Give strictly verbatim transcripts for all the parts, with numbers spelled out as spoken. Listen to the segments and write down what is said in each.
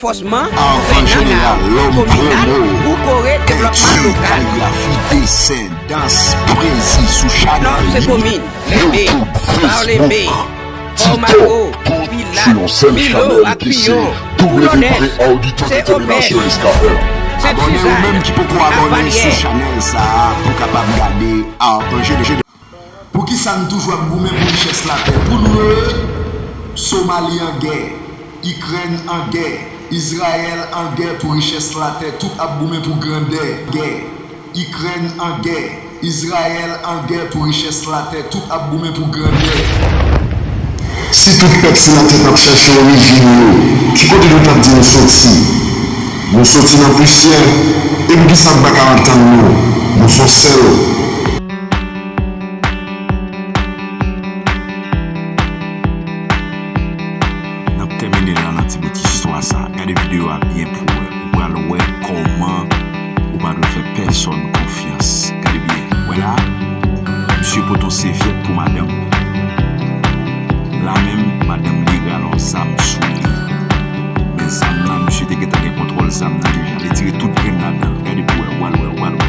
ranfòsman, an jeneral, lòm, pwomo, penti, kaligrafi, desen, dans, pwezi sou chanèl YouTube, Facebook, TikTok, tout sou yon sèl chanèl ki se W P Auditor Entertainment S K L. Abòne ou menm ki poko abòne sou chanèl sa a pou w kapab gade art an jeneral. Poukisa n toujou ap goumen pou richès latè? Pou nou, Somali an gè, Ikrèn an gè, Izrayèl an gè pou richès latè, tout ap goumen pou grandè. Gè, Ikrèn an gè, Izrayèl an gè pou richès latè, tout ap goumen pou grandè. Si tout pèp sou latè t ap chache orijin yo, ki kote nou t ap di nou soti? Nou soti nan pousyè, e poukisa n pa ka antann nou? Nou s on sèl. N ap tèmine la nan ti bout istwa sa. Gade videyo a byen pou w wè. Ou pral wè kòman ou pa dwe fè pèsòn konfyans. Gade byen. Wè la, misye pote yon sèvyèt pou madanm. La menm, madanm li rale yon zam sou li. Men zam nan, misye te gentan gen kontwòl zam nan deja. Li tire tout grenn ladan l. Gade pou w wè, w al wè, w al wè.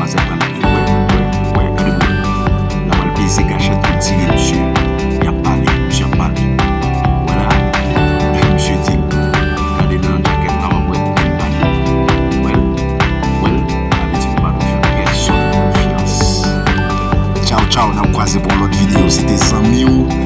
Manzè pral wè, wè, wè, gade pou w wè. L ap al peze kachèt pou tire misye. Y ap pale, misye ap pale. Wè la, misye di l, gade nan jakèt la, w ap wè, li pale. Wè l, wè l, sa vle di nou pa dwe fè pèsòn konfyans. Tchaw, tchaw, n ap kwaze pou yon lòt videyo. Se te zanmi w,